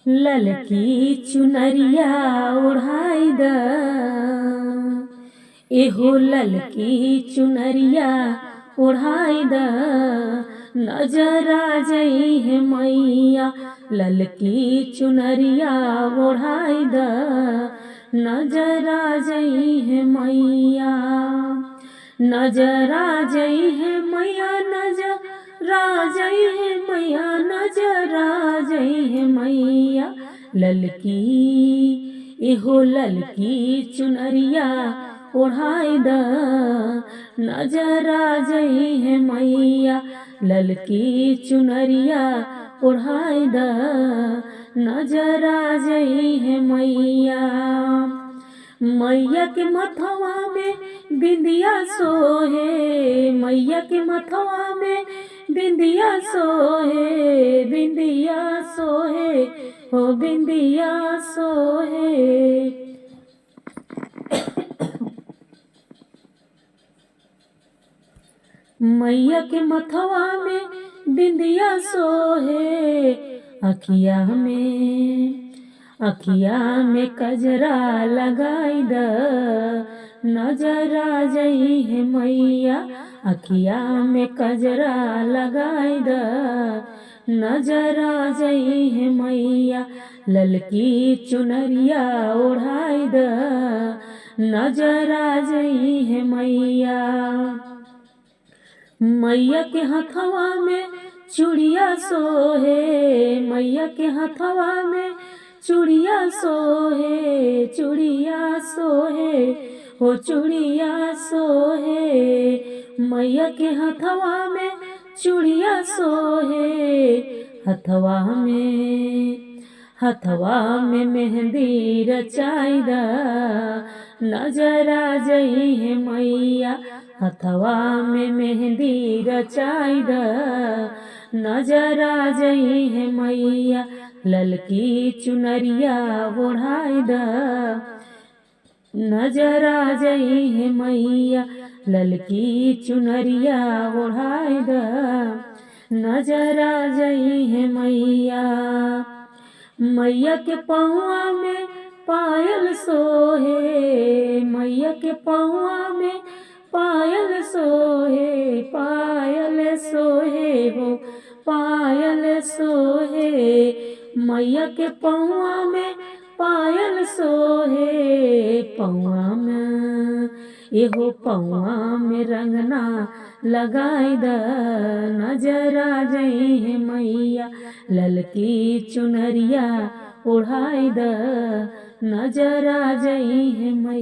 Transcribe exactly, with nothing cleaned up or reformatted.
ललकी चुनरिया ओढ़ाई द, एहो ललकी चुनरिया ओढ़ाई द, नजर आ जइहे मैया। ललकी चुनरिया ओढ़ाई द, नजर आ जइहे मैया। नजर आ जइहे मैया, नजर आ जइहे मैया, नजर आ जइहे मैया। ललकी, एहो ललकी चुनरिया ओढ़ाई द, नजर आ जइहे मैया। ललकी चुनरिया ओढ़ाई द, नजर आ जइहे मैया। मैया के मथवा में बिंदिया सोहे, मैया के मथवा में बिंदिया सोहे, बिंदिया सोहे, हो बिंदिया सोहे। मैया के मथवा में बिंदिया सोहे, अखिया में, अखिया में कजरा लगाई द, नजर आ जइहे मैया। अखिया में कजरा लगाई द, नजर आ जइहे मैया। ललकी चुनरिया ओढ़ाई द, नजर आ जइहे मैया। मैया के हथवा में चूड़िया सोहे, मैया के हथवा में चूड़िया सोहे, चूड़िया सोहे, हो चूड़िया सोहे। मैया के हथवा में चूड़िया सोहे, हथवा में, हथवा में मेहंदी रचाई द, नजर आ जइहे मैया। हथवा में मेहंदी रचाई द, नजर आ जइहे मैया। ललकी चुनरिया ओढ़ाई द, नजर आ जइहे मैया। ललकी चुनरिया ओढ़ाई द, नजर आ जइहे मैया। मैया के पौआ में पायल सोहे, मैया के पौआ में पायल सोहे, पायल सोहे हो, पायल सोहे। मैया के पौआ में पायल सोहे, पौआ में, एहो पौआ में रंगना लगाई द, नजर आ जइहे मैया। ललकी चुनरिया ओढ़ाई द, नजर आ जइहे मैया।